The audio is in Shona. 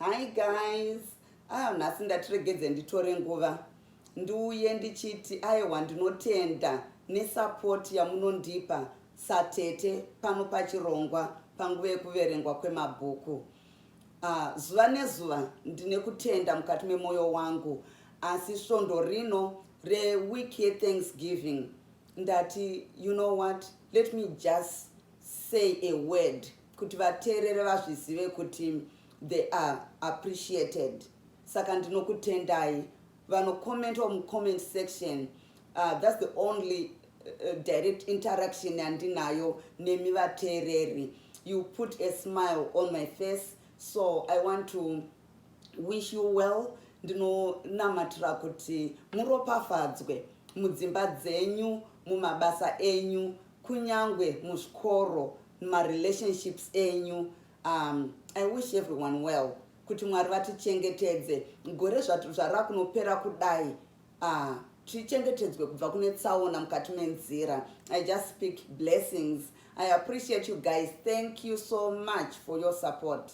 Hi guys. Ah, nhasi ndatiregedze nditore nguva ndiuye ndichiti aiwa, ndinotenda nesupport yamunondipa satete pano pachirongwa panguva yekuverengwa kwemabhuku. Zuva nezuva ndine kutenda mukati memwoyo wangu, asi svondo rino reweek yeThanksgiving ndati, you know what, let me just say a word kuti vateerere vazvizive kuti they are appreciated. Saka ndinokutendai vanocommenta mucomment section. That's the only direct interaction yandinayo nemi vateereri. You put a smile on my face, so I want to wish you well. Ndinonamatira kuti muropafadzwe mudzimba dzenyu, mumabasa enyu, kunyangwe muzvikoro, marelationships enyu. I wish everyone well, kuti Mwari vatichengetedze gore zvarakunopera kudai, tichengetedzwe kubva kune tsaona mukati menzira. I just speak blessings. I appreciate you guys. Thank you so much for your support.